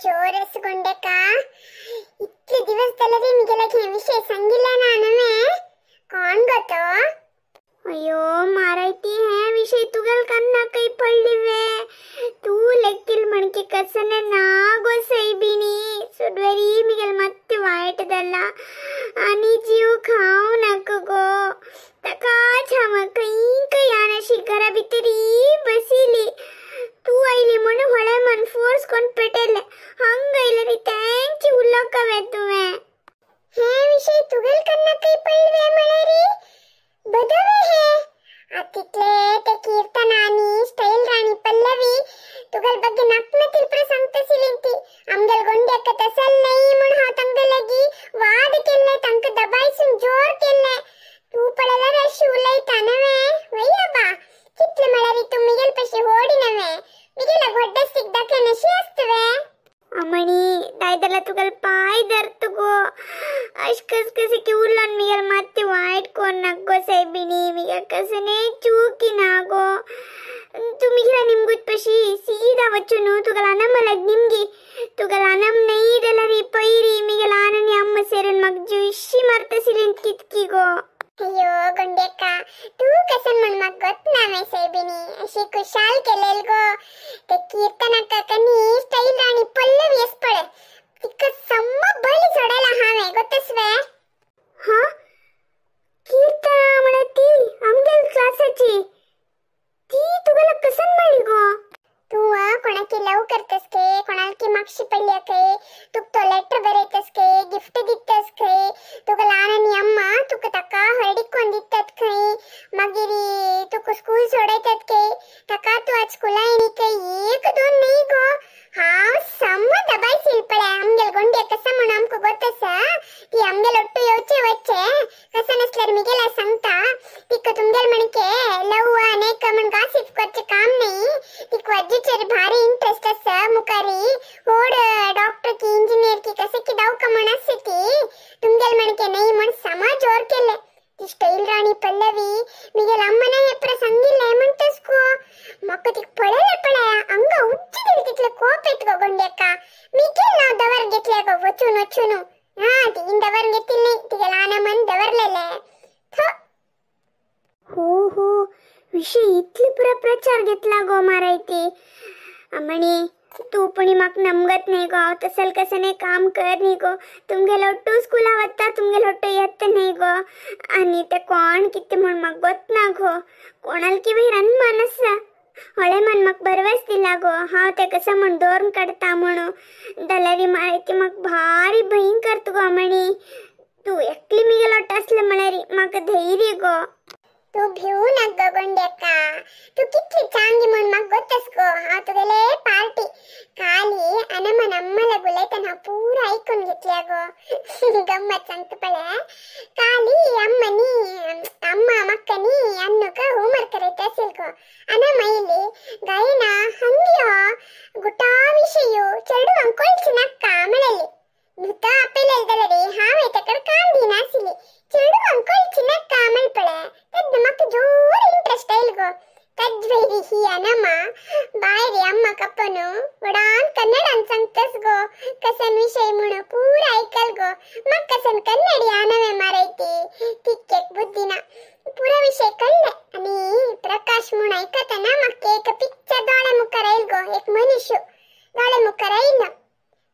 जोर गोंडेका इतले दिवस जाले रे मिगेला हे विषय सांगिल्ले ना नवे कोण गो तो? अयो मारायती हे विषय तुगल कन्ना कई पडली तू लेक्किल मणके कसने नागो सैबिणी सुडवरी मिगेल मत्ते वायट दल्ला आणि जीव खाऊ नको गो तका छाम कई कई आनशी घरा भितरी बसिली तू आयली म्हणून होळे मन फोर्स कोण पेटेले हंग आयले री thank you उल्लोकवे तुवे हे विषय तुगल कन्ना कई पडले म्हळे बदवे हे तितले ते कीर्तन आणि स्टैल राणी पल्लवी तुगल ಬಗ್ಗೆ ನಕ್ನ ತಿಳ್ಪ್ರ ಸಂತಸಿಲಿಂತಿ ಅಮ್ಗೆಲ್ ಗೊಂಡ್ಯಕ್ಕ ತಸಲ್ ನೈ म्हण हांव तांकां लागी वाद केल्ले तांकां दबायसून जोर केल्ले तूं पळयल्यार अशी उलयता नवे वय बा कितले म्हळ्यार तूं मिगेल पशी होडी नवे मिगेला घोड्डस्तीक दाखयनशी आसतवे. अमणी दायदला तुगल पाय धरतगो अश कस कसे की उरलोन मिगेल मात्ते वायट कोण नागो सायबिणी मिगेल कसने चूकी नागो तू मिगेला निमगुत पशी सीधा वच्चुनु तुगल अनमलग निमगी तुगल अनम नई दलरी पैरी मिगेल आननी अम्म सेरून मग जुशी मर्तसिलिंत कितकी गो. अय्यो गोंडेका तू कसन म्हण म्हाका गोत ना वे सायबिणी अशी खुशाल केलेल गो ते कीर्तनाका कनी स्टैल राणी पल्लवी आस पळय तिका सम्म बळी सोडयला हांवें गोतसवे. हा कीर्तना म्हळ्यार ती आमगेल क्लासाची ती तुगेला कसन मेळ्ळी गो? तूं कोणाकी लव करतस के कोणाकी मागशी पडल्या खंय तुका तो लेटर बरयतस खंय गिफ्ट दितस खंय तुका ल्हान आनी अम्मा तुका ताका हळडीक कोण दितात खंय मागीर तुका स्कूल सोडयतात खंय ताका तूं आज स्कुला येयली खंय एक दोन न्ही गो हांव सम्म दबायसील पळय आमगेल गोंड्या कसा म्हण आमकां गोत आसा ती आमगेल ಒಟ್ಟು येवचे वच्चे कसा नासल्यार मिगेला सांगता तिका तुमगेल म्हणके लव अनेक म्हण गासीप करचें काम न्ही तिका वज्जेचेर भारी इंट्रस्ट आसा मुखारी होड डॉक्टर की इंजिनियर की कसे की दावका म्हण आसा ती तुमगेल म्हणके न्ही म्हण समा जोर केले ती स्टैल राणी पल्लवी मिगेल अम्मने एप्र सांगिल्ले म्हणटस गो म्हाका तिका पळयले पळय अंगा उच्च दिली तितले कोप येत गो गोंड्याका मिगेल नांव दवर घेतले गो वचून वचून हा तिगीन दवर घेतिल्ले तिगे ल्हान अम्मान दवरलेले. हो हो विषय इतले पुरा प्रचार घेतला गो मारायती. अमणी तू पण म्हाका नमगत नाही गो हांव तसल कसने काम कर न्ही गो तुमगेलो ಒಟ್ಟು स्कुला वता तुमगेलो ಒಟ್ಟು येत न्ही गो आनी ते कोण कितें म्हण म्हाका गोत ना गो कोणालकी वयर अनमान आसा होळे मन म्हाका बरवस दिला गो हांव ते कसं म्हण दवरून काडटा म्हणून जाल्यार मारायती म्हाका भारी भयंकर तुगो अमणी तूं एकली मिगेलो ಒಟ್ಟು आसलें म्हळ्यार म्हाका धैर्य गो. तूं भिवू नाका गो गोंड्याका तूं कितली चांगी म्हण म्हाका गोतस गो हांव तुगेले पार्टी काली अनमन अम्मला उलयतना हांव पुरा आयकून घेतल्या गो. गम्मत सांगता पळय काली अम्मा न्ही अम्मा म्हाका न्ही अन्नुका होमवर्क करयता आसील गो अनम आयली गायना हंग्यो गुटा विशयो चेडवांक कळचे नाका म्हणली नुता आपयलेले जाल्यार हांवें ताका कान दिनासली चेडवांक कळचे नाका म्हण पळय तेन्ना म्हाका जोर इंट्रस्ट आयल गो. तज्वैरी ही अनमा बायरी अम्मा कप्पनु वडान कन्नडान सांगतस गो कसन विषय म्हणून पुरा आयकल गो म्हाका कसन कन्नडी आनवे मारायती तितकेक बुद्धी ना पुरा विषय कळ्ळे आनी प्रकाश म्हूण आयकतना म्हाका एक पिक्चर दोळे मुखार आयल गो एक मनुष्य दोळे मुखार आयलो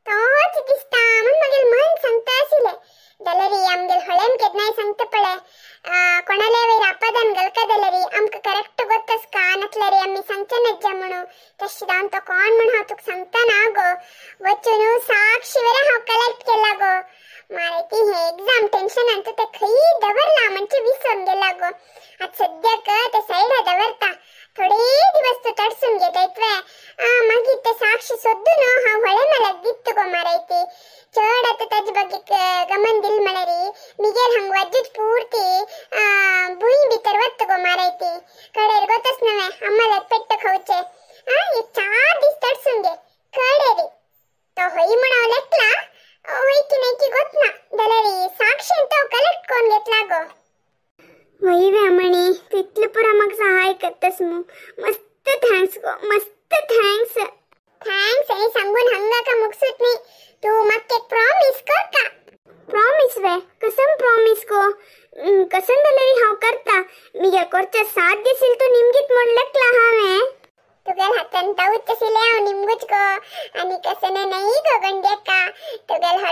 तोच दिसता म्हूण मागीर मन सांगता आशिल्लें जाल्यार आमगेल होळ्यान केन्नाय सांगता पळय कोणाले वयर आपादान घालका जाल्यार आमकां करेक्ट गोतस का नासल्यार आमी सांगचे नज्जा म्हणून तशें जावन तो कोण म्हण हांव तुका सांगता ना गो वचून साक्षी वेर हांव कलेक्ट केला गो मारायती हे एक्झाम टेन्शनान तूं तें खंय दवरला म्हणजे विसरून गेला गो. आतां सद्याक ते सायडा दवरता थोडे दिवस तूं तडसून घेता इतवे मागीर ते साक्षी सोदून हांव होळे मल्याक दित गो मारायती चड आतां ताजे ಬಗ್ಗೆ गमन दिल म्हळ्यार मिगेल हांग वाजूच पुर्ती भूंय भितर वता गो मारायती कडेर गोतस नवे अम्माल्याक पेट्ट खावचे एक 4 दीस तडसून घे कडेरी तो हय म्हण हांव लेखला हय की न्हय की गोत ना जाल्यार साक्षीन तो कलेक्ट करून घेतला गो. वय वे अमणी तितले पुरा म्हाका सहाय करतस मू मस्त thanks गो मस्त thanks. Thanks हे सांगू उलोवन हंगा का मुगसूत न्ही. तूं म्हाका एक प्रॉमीस कर का. प्रॉमीस वे? कसम प्रॉमीस गो? कसम जाल्यार हांव करता. मिगे करचे साध्य सील तूं निमगीत म्हण लेखला हांवें. तुगेल हातान ताऊच आशिल्लें हांव निमगूच गो. आनी कसने नाही गो गंड्याका, तुगेल